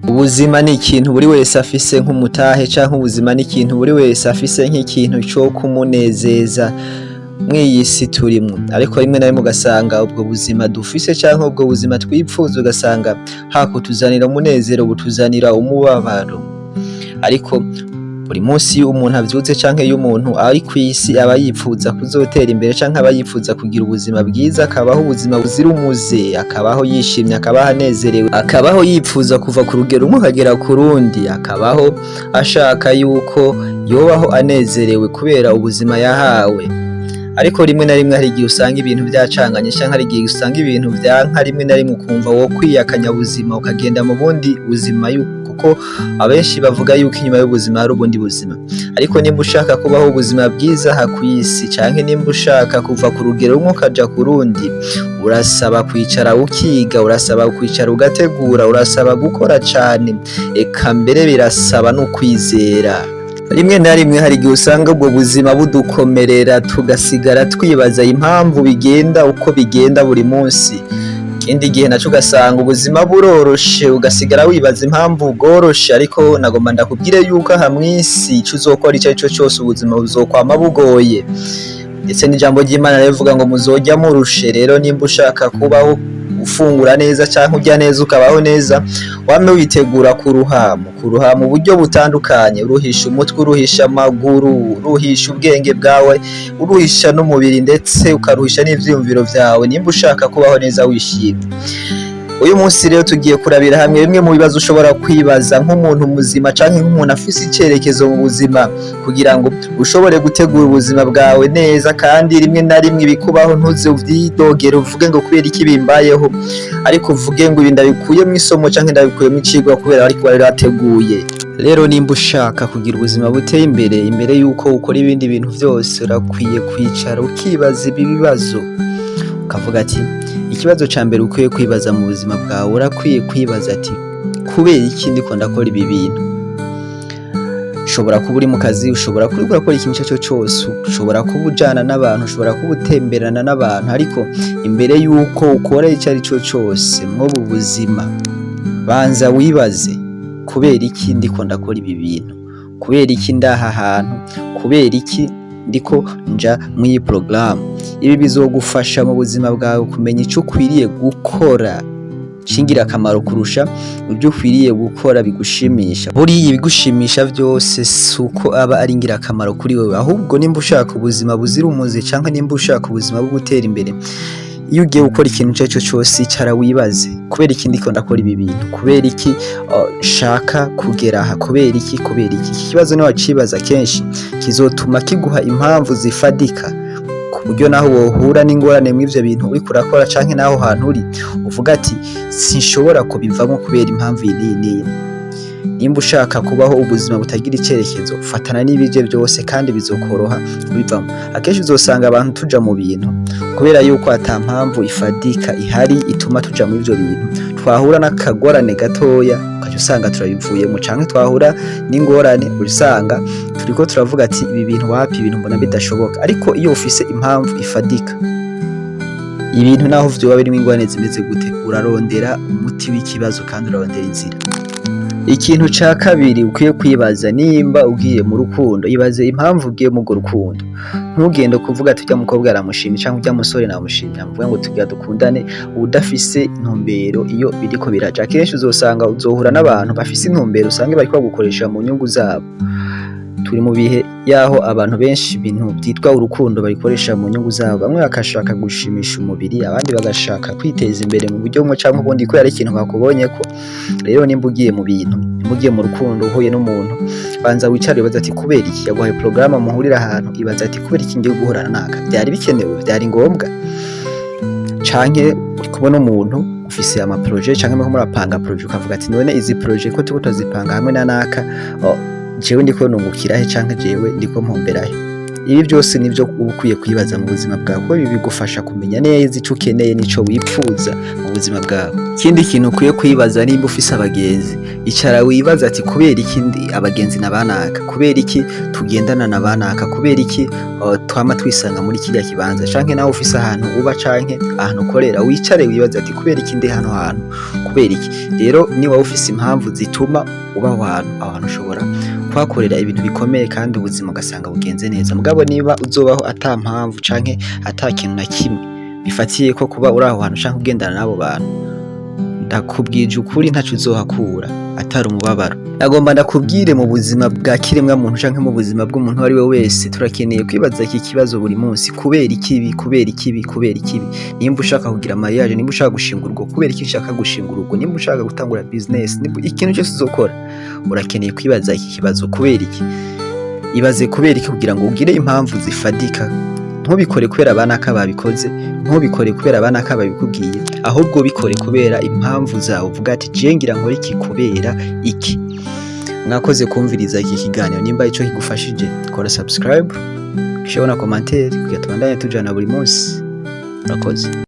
Ubuzima ni ikintu buri wese afise nk'umutahe, canke ubuzima ni ikintu buri wese afise nk'ikintu co kumunezeza mw'iyi si turimwo. Ariko rimwe na rimwe ugasanga ubwo buzima dufise canke ubwo buzima twipfuza, ugasanga hakutuzanira umunezero butuzanira umubabaro. Ariko buri munsi iyo umuntu avyutse canke iyo umuntu ari kw'isi, aba yipfuza kuzotera imbere canke aba yipfuza kugira ubuzima bwiza, akabaho ubuzima buzira umuze, akabaho yishimye, akabaho anezerewe, akabaho yipfuza kuva ku rugero rumwe akagera ku rundi, akabaho ashaka yuko yobaho anezerewe kubera ubuzima yahawe. Ariko rimwe na rimwe hari igihe usanga ibintu vyacanganye, canke hari igihe usanga ibintu vyanka. Rimwe na rimwe ukumva wo kwiyakanya buzima, ukagenda mu bundi buzima, kuko abenshi bavuga yuko inyuma y'ubuzima hari ubundi buzima. Ariko nimba ushaka kubaho ubuzima bwiza aha kw'isi, canke nimba ushaka kuva ku rugero rumwe ukaja ku rundi, urasaba kwicara ukiga, urasaba kwicara ugategura, urasaba gukora cane, eka mbere birasaba no kwizera. Rimwe na rimwe hari igihe usanga ubwo buzima budukomerera, tugasigara twibaza impamvu bigenda uko bigenda buri munsi. Ikindi gihe naco ugasanga ubuzima buroroshe, ugasigara wibaza impamvu bworoshe. Ariko nagomba ndakubwire yuko aha mw'isi, ico uzokora ico arico cose, ubuzima buzokwama bugoye. Ndetse n'ijambo ry'Imana rivuga ngo muzorya murushe. Rero nimba ushaka kubaho ufungura neza canke urya neza, ukabaho neza, wame witegura kuruha, mu kuruha mu buryo butandukanye: uruhisha umutwe, uruhisha amaguru, uruhisha ubwenge bwawe, uruhisha n'umubiri, ndetse ukaruhisha n'ivyiyumviro vyawe, nimba ushaka kubaho neza wishimye. Uyu munsi rero tugiye kurabira hamwe bimwe mu bibazo ushobora kwibaza nk'umuntu muzima canke nk'umuntu afise icerekezo mu buzima, kugira ngo ushobore gutegura ubuzima bwawe neza, kandi rimwe na rimwe ibikubaho ntuze uvyidogere, uvuge ngo kubera iki bimbayeho, ariko uvuge ngo ibi ndabikuyemwo isomo canke ndabikuyemwo icigwa, kubera ariko wari wateguye. Rero nimba ushaka kugira ubuzima buteye imbere, imbere yuko ukora ibindi bintu vyose, urakwiye kwicara ukibaza ibi bibazo, ukavuga ati: ikibazo ca mbere ukwiye kwibaza mu buzima bwawe, urakwiye kwibaza ati: kubera iki ndiko ndakora ibi bintu? Ushobora kuba uri mu kazi, ushobora kuba uriko urakora ikintu ico arico cose, ushobora kuba ujana n'abantu, ushobora kuba utemberana n'abantu, ariko imbere yuko ukora ico arico cose mw'ubu buzima, banza wibaze: kubera iki ndiko ndakora ibi bintu? Kubera iki ndaha hantu? Kubera iki ndiko nja mw'iyi porogaramu? Ibi bizogufasha mu buzima bwawe kumenya ico ukwiriye gukora c'ingirakamaro kurusha ivyo ukwiriye gukora bigushimisha. Buriya ibigushimisha vyose si uko aba ari ingirakamaro kuri wewe. Ahubwo nimba ushaka ubuzima buzira umuze, canke nimba ushaka ubuzima bwo gutera imbere, iyo ugiye gukora ikintu ico arico cose, icara wibaze: kubera iki ndiko ndakora ibi bintu? Kubera iki nshaka kugera aha? Kubera iki? Kubera iki? Iki kibazo niwacibaza kenshi, kizotuma kiguha impamvu zifadika, ku buryo naho wohura n'ingorane mw'ivyo bintu uriko urakora canke n'aho hantu uri, uvuga ati: sinshobora kubivamwo kubera impamvu iyi n'iyi n'iyi. Nimba ushaka kubaho ubuzima butagira icerekezo, fatana n'ibije vyose kandi bizokoroha kubivamwo. Akenshi uzosanga abantu tuja mu bintu kubera yuko ata mpamvu ifadika ihari ituma tuja muri ivyo bintu. Twahura n'akagorane gatoya, ukaca usanga turabivuyemo, canke twahura n'ingorane, usanga turiko turavuga ati: ibi bintu wapi, ibintu mbona bidashoboka. Ariko iyo ufise impamvu ifadika, ibintu naho vyoba birimwo ingorane zimeze gute, urarondera umuti w'ikibazo kandi urarondera inzira. Ikintu ca kabiri ukwiye kwibaza: nimba ugiye mu rukundo, ibaze impamvu ugiye mu urwo rukundo. Ntugende kuvuga ati: urya mukobwa aramushimye canke urya musore namushimye, amuvuga ngo tugira dukundane, udafise intumbero iyo biriko biraja. Akenshi uzosanga uzohura n'abantu bafise intumbero, usange bariko bagukoresha mu nyungu zabo. Turi mu bihe yaho abantu benshi ibintu vyitwa urukundo babikoresha mu nyungu zabo. Bamwe bagashaka gushimisha umubiri, abandi bagashaka kwiteza imbere mu buryo bumwe canke ubundi kubera ari ikintu bakubonyeko. Rero nimba ugiye mu bintu, nimba ugiye mu rukundo, uhuye n'umuntu, banza wicare wibaze ati: kubera iki? Yaguhaye porogaramu muhurira ahantu, ibaze ati: kubera iki ngiye guhurana naka? Vyari bikenewe? Vyari ngombwa? Canke uri kubona umuntu ufise ama projet, canke muriko murapanga projet, ukavuga ati: none izi projet ko turiko turazipanga hamwe na naka, jewe ndiko nungukirahe, canke jewe ndiko mpomberahe? Ibi byose nivyo uba ukwiye kwibaza mu buzima bwawe, kuko ibi bigufasha kumenya neza ico ukeneye n'ico wipfuza mu buzima bwawe. Ikindi kintu ukwiye kwibaza: nimba ufise abagenzi, icara wibaza ati: kubera iki ndi abagenzi na banaka? Kubera iki tugendana na banaka? Kubera iki twama twisanga muri kiriya kibanza? Canke nawe ufise ahantu uba canke ahantu ukorera, wicare wibaza ati: kubera iki ndi hano hantu? Kubera iki ndi muri iyi entreprise? Kubera iki ndi Kubera iki? Rero niba ufise impamvu zituma uba aho hantu, aho hantu ushobora kuhakorera ibintu bikomeye kandi ubuzima ugasanga bugenze neza. Mugabo niba uzobaho ata mpamvu canke ata kintu na kimwe bifatiye ko kuba uri aho hantu canke ugendana n'abo bantu, ndakubwije ukuri, ntaco uzohakura atari umubabaro. Nagomba ndakubwire, mu buzima bwa kiremwa muntu canke mu buzima bw'umuntu uwo ari we wese, turakeneye kwibaza iki kibazo buri munsi: kubera ikibi, kubera ikibi, kubera ikibi? Nimba ushaka kugira mariage, nimba ushaka gushinga urugo, kubera iki nshaka gushinga urugo? Nimba ushaka gutangura business, nimba ikintu cyose uzokora, urakeneye kwibaza iki kibazo: kubera iki? Ibaze kubera iki, kugira ngo ugire impamvu zifadika. Ntubikore kubera abanaka babikoze, ntubikore kubera abanaka babikubwiye, ahubwo bikore kubera impamvu zawe, uvuga ati: "Je ngira nkore iki kubera iki." Mwakoze kumviriza iki kiganiro. Nimba ico kigufashije, kora subscribe, ushobora na commentaire kugira tubandanye tujana buri munsi. Murakoze.